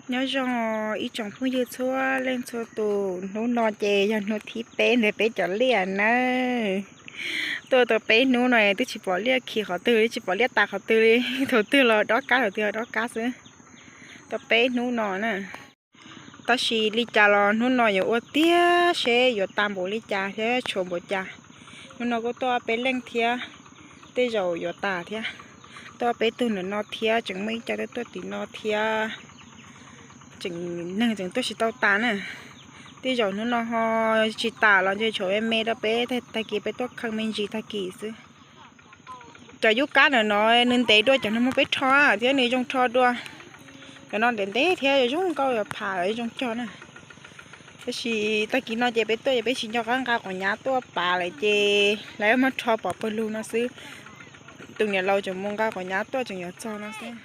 Nyob zoo ib tsoom phooj ywg txhua leej txhua tus, hnub no ces yog hnub thib peb ntawm peb cov liaj nawb. Tuaj tau peb hnub no twb tsis pom liaj khi qhov twg li, tsis pom liaj tas qhov twg li. Thaum twg los dob kab, thaum twg los dob kab xwb. Tau peb hnub no na. Tab sis li cas los hnub no yuav ua tiag seb yuav tas npaum li cas thiab tshuav npaum cas. Hnub no kuj tuaj peb leej thiab, tej zaum yuav tas thiab. Tuaj peb tug ntawm no thiab, tseem muaj ib co tuaj tim no thiab. Tseem, neeg tseem tuaj tsis tau tas na. Tej zaum hnub no ho tsis tas los ntshe tshuav me me rau peb, tag kis peb tuaj kheej me ntsis tag kis xwb. Cov yub kab ntawm no nws ntev dua cov no muab peb rho thiab nws zoo rho dua. Cov no ntev ntev thiab zoo nkauj, yuav pham zoo cog na. Tab sis tag kis no ces peb tuaj ces peb tsis nco qab nqa quav nyab tuaj pav lawm ces lawv muab rho pov pawg lug no xwb. Tus niam laus tseem mus nqa quav nyab tuaj tseem yuav txog no xwb.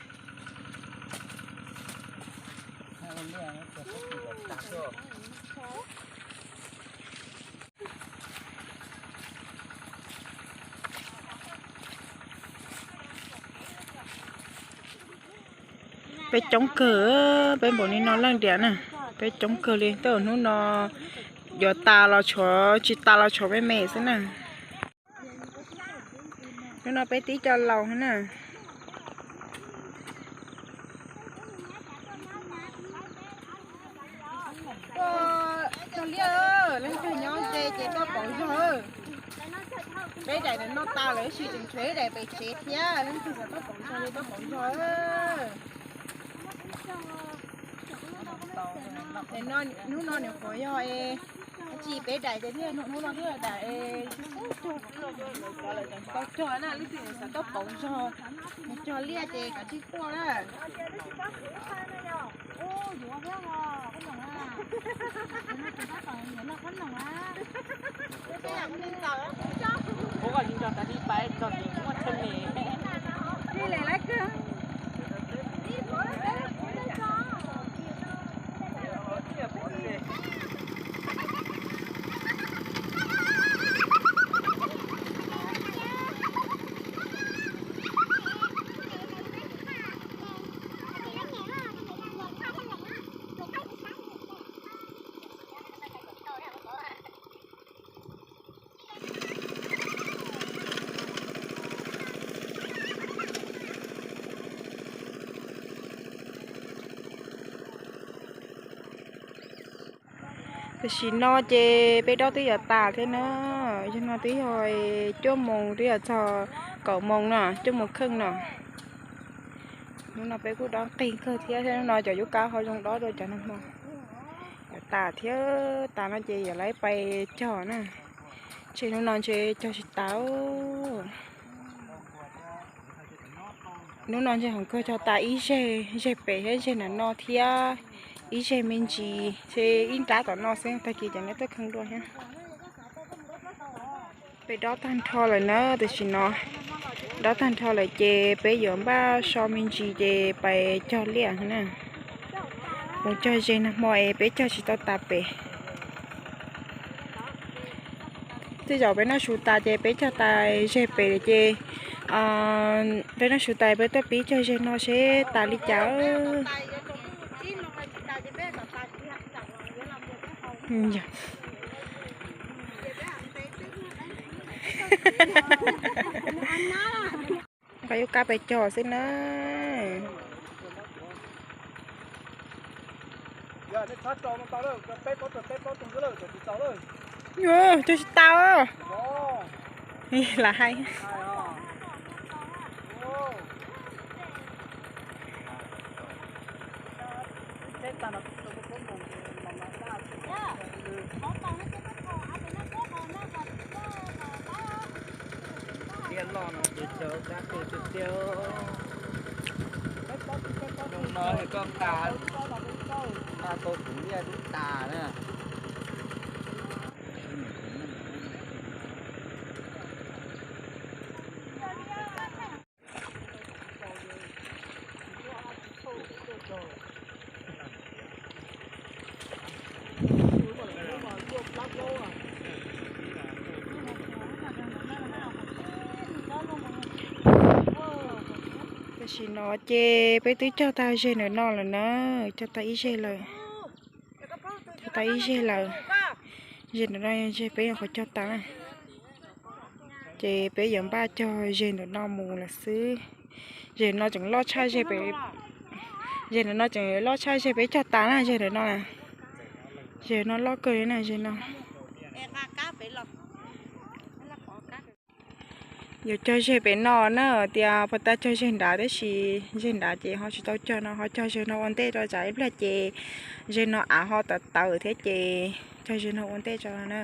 Peb coob kawg, peb npaum li no leej diam na. Peb coob kawg li, tej zaum hnub no yuav tas los tshuav, tsis tas los tshuav me me xwb na. Hnub no peb tib co laus na. Tuaj cog liaj, leej twg nyob ze ces tuaj pauv zog. Peb daim ntawm no tas lawm tab sis tseem tshuav ib daim pem tsev thiab, leej twg xav tuaj pauv zog li tuaj pauv zog. Hnub no nyuam qhuav yog es tsis peb daim ces thiaj, hnub no thiaj daim es tsis tau cog na, leej twg xav tuaj pauv zog, mus cog liaj ces kav tsij tuaj na. Tam sim no ces peb dob twb yuav tas thiab na. Yog no twb yog cuaj moos twb yuav txog kaum moos no, cuaj moos kheej no. Hnub no peb kuj dob nqig kawg thiab, hnub no cov yub kab ho zoo dob dua cov nag hmo. Yuav tas thiab, tas no ces yuav lawv pais cog na. Ntshe hnub no ntshe cog tsis tas. Hnub no ntshe hov kawg cog tas ib zeg, zeg pem thiab zeg nram no thiab ib zeg me ntsis, ntshe ib nrab tom no xwb, tag kis ces nej tuaj kheej dua thiab. Peb dob tag nrho lawm na, tam sim no dob tag nrho lawm ces peb yuav npaj so me ntsis ces pais cog liaj na. Mus cog ze nag hmo es peb cog tsis tau tas pem. Tej zaum peb noj su tas ces peb cog tas ze pem ces, peb noj su tas peb tuaj pib cog ze no seb tas li cas. Nqa yub kab pais cog xwb na. Cog tsis tau. Lam hais. Liaj loj no ces cog kab tiag tiag. Zoo no koj nqa, nqa tau kuv liaj twb tas na. Tam sim Tam sim no ces peb twb cog tag zeg ntawm no lawm na, cog tag ib zeg lawm, cog tag ib zeg lawm. Zeg ntawm no zeg peb nyuam qhuav cog tag na, ces peb yuav npaj cog zeg ntawm no mus lawm xwb. Zeg no tseem loj tshaj zeg pem, zeg ntawm no tseem loj tshaj zeg peb cog tag na, zeg ntawm no na, zeg no loj kawg li na, zeg no. Yuav cog zeg pem no na, tias puas tau cog zeg nrad, tab sis zeg nrad ces ho tsis tau cog no, ho cog zeg no ua ntej tso, tsam ib pliag ces zeg no av ho tawv tawv thiab ces cog zeg no ua ntej tso na.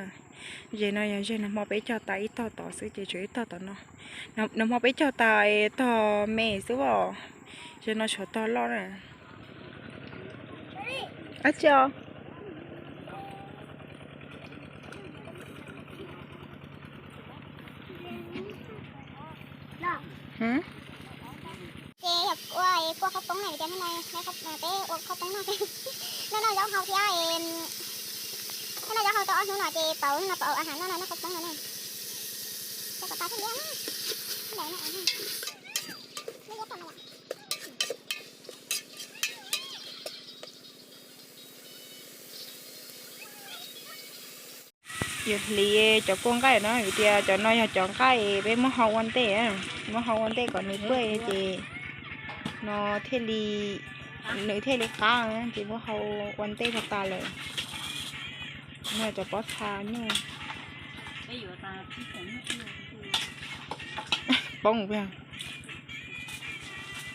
Zeg no yog zeg nag hmo peb cog tas ib tog tod xwb ces tshuav ib tog tom no. Nag hmo peb cog tas tog me xwb os, zeg no tshuav tog loj na. Ab tsi os. Ces yog ua kua qhaub poob na, vim tias hnub no peb ua qhaub poob noj, noj noj zaub hau thiab, noj noj zaub hau tau ob hnub no ces pauv, hnub no pauv a has noj noj qhaub poob no na. Cov kom tas thiaj liab na. Yuav hliv cov kua nqaij no, vim tias cov no yog cov nqaij peb muab hau ua ntej, muab hau ua ntej kom nws tuaj ces no thiaj li, nws thiaj li qab, ces muab hau ua ntej tag tas lawm. No cov pob txha nyuj. Poob,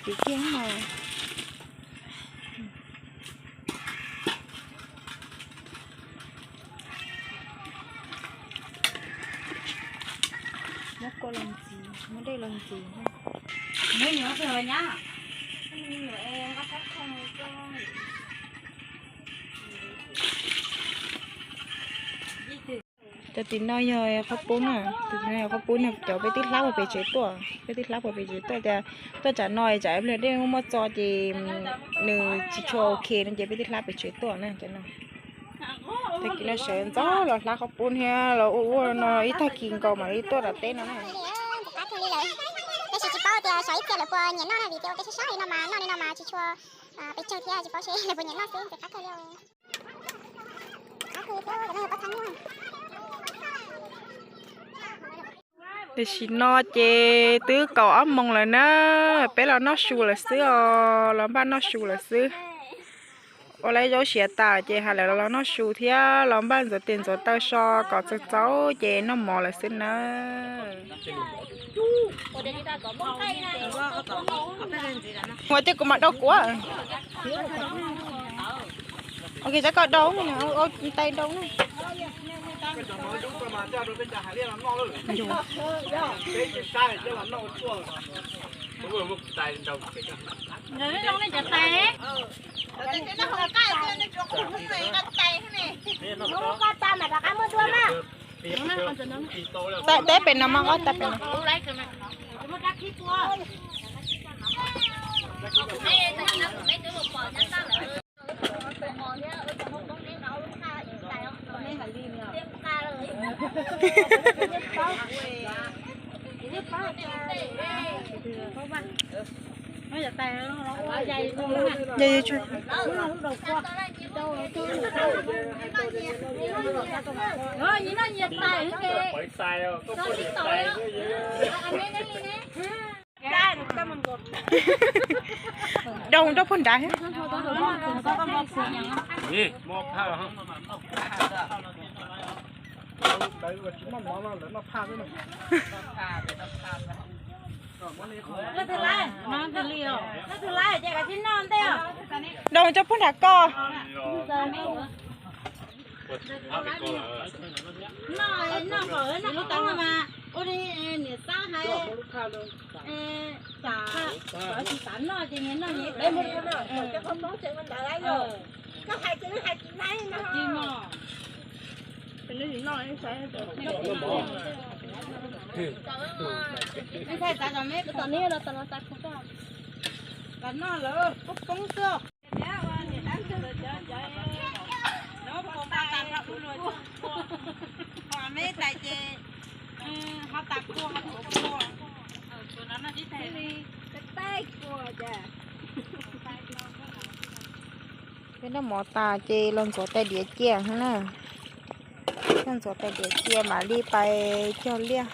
tiv kiag no. Muab kua los ntxiv, muab dej los ntxiv. Cov tim no yog qhaub poob na, tim no yog qhaub poob, cov peb twb hlab puag pem tsev tuaj, peb twb hlab puag pem tsev tuaj, tias tuaj tsam no tsam ib pliag dej muaj muaj txo ces nws tsis tshua ok no ces peb twb hlab pem tsev tuaj na cov no. Tag kis no sawv ntxov los hlab qhaub poob thiab los ua ua no ib tag kis nkaus mam li tuaj tom teb no na. Tab sis tsis paub tias xyov ib txhia lawv puas nyiam noj na, vim tias ua teb sab sab li no mas noj li no mas tsis tshua pes tsawg thiab, tsis paub seb lawv puas nyiam noj xwb, ntxim qab kawg li os. Tam sim no ces twb kaum ob moos lawm na, peb los noj su lawm xwb os, los npaj noj su lawm xwb. Ua lawv zaub siav tas ces hais lawv los noj su thiab los npaj ntxuav tes ntxuav taw so kom txaus txaus ces noj mov lawm xwb na. Ua tej kuv mam dau kuv. Ok, tsam koj dau, tais dau na. Tais teb pem no mas, tais pem no. Dau rau puag nrad. Dau rau puag nrad koj. Peb noj mov tas ces los ntxuav tais diav cia na. Los ntxuav tais diav cia mam li pais cog liaj.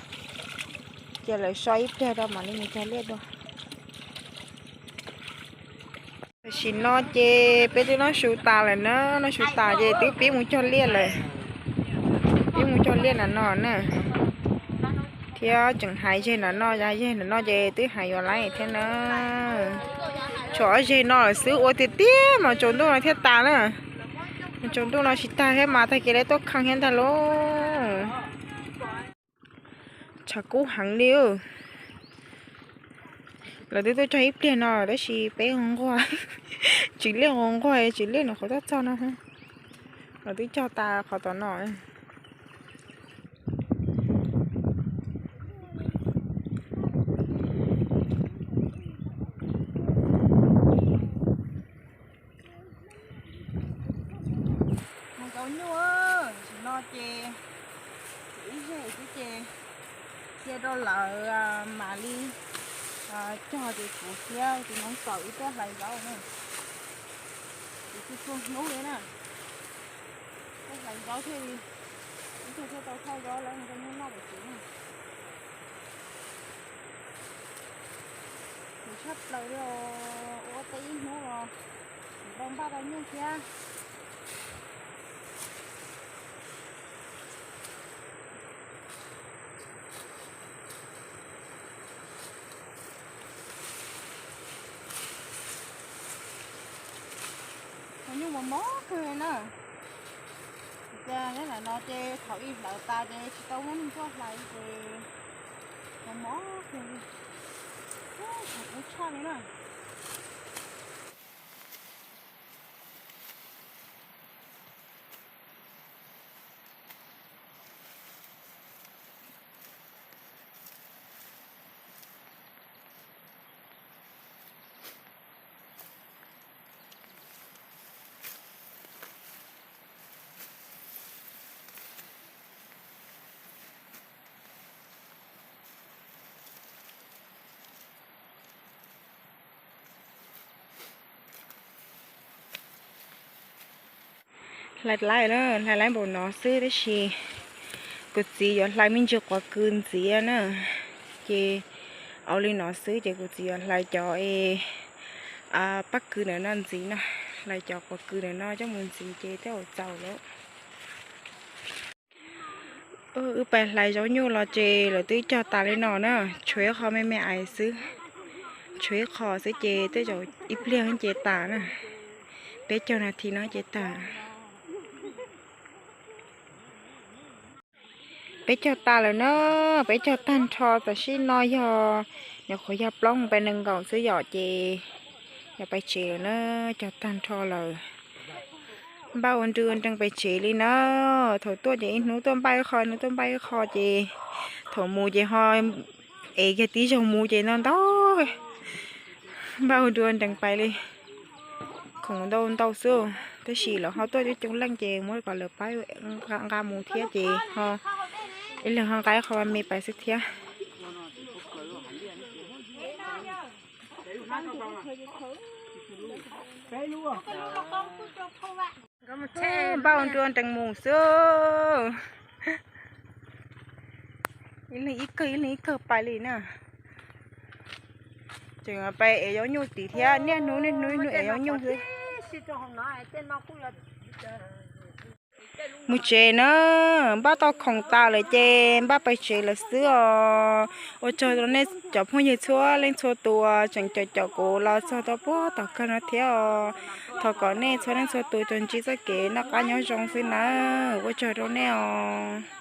Cia lawv so ib pliag rau mam li mus cog liaj dua. Tam sim no ces peb twb noj su tas lawm na, noj su tas ces twb pib mus cog liaj lawm. Pib mus cog liaj na no na. Thiab tseem hais zeg na no, yog zeg na no ces twb hais yuav laib thiab na. Tshuav ob zeg no lawm xwb ua tiag tiag mas tsaus ntuj no thiaj tas na. Tsaus ntuj no tsis tag thiab mas tag kis lawv tuaj kheej thiab ntag lauj. Tshav kub heev li. Lawv twb tuaj cog ib pliag no tab sis peb nquag, tsis liaj nquag nquag tsis liaj nws qhov txoj txog no. Lawv twb cog tas qhov tom no. Mus kauv nyuj, tam sim no ces ib zeg xwb ces cia rau lawv mam li cog ces kuv thiab tus noob txawm wb tuaj hlais zaub na. Kuv tsis txog hnub li na, tuaj hlais zaub thiaj li, ib tug thiaj tau thauj zaub lawv mus rau nyuj noj pem tsev na. Nws tshaj plaws li os, ua teb ib hnub los tsis tau npaj tau nyuj thiab. Cov nyuj mos mos kawg li na. Ces nyob ntawm no ces thaum ib hlawv tas ces tsis tau muaj neeg tuaj hlais ces mos mos kawg li. Ub, tshaj li na. Hlais laib na, hlais laib npaum no xwb tab sis kuv txiv yuav hlais me ntsis quav kws ntxiv na. Ces ua li no xwb ces kuv txiv yuav hlais cov pab kws ntawm no ntxiv no, hlais cov quav kws ntawm no coj mus ntxiv ces tej zaum txaus lawm. Wb pais hlais zaub nyuj los ces lawv twb cog tas li no na, tshuav ib qho me me ais xwb, tshuav ib qho xwb ces tej zaum ib pliag ces tas na, peb caug nas this no ces tas. Peb cog tas lawm na, peb cog tag nrho tam sim no yog, nyuam qhuav yog plaub moos peb nees nkaum xwb yom ces yog pais tsev lawm na, cog tag nrho lawm. Npaj ua nrw ua nrees pais tsev li na, thaum tuaj ces ib hnub tuaj npaj ib qho, ib hnub tuaj npaj ib qho ces thaum mus ces ho ev kiag tib zaug mus ces ntau ntau. Npaj ua nrw ua nrees pais li, khoom ntau ntau xwb, tab sis lawv ho tuaj coob coob leej ces muab kom lawv pab nqa mus thiab ces ho ib leeg ho nqa ib qho me pais xwb thiab. Npaj ua nrw ua nrees mus xwb, ib leeg ib kawg ib leeg ib kawg pais li na. Tseem pais ev zaub nyuj tid thiab, niaj hnub niaj hnub niaj hnub ev zaub nyuj xwb. Mus tsev na, npaj tau khoom tas lawm ces npaj pais tsev lawm xwb os. Ua tsaug rau nej cov phooj ywg txhua leej txhua tus tseem caum caum kuv los txog rau puag tom kawg no thiab os. Thov kom nej txhua leej txhua tus tsuas ntsib txoj kev noj qab nyob zoo xwb nawb. Ua tsaug rau nej os.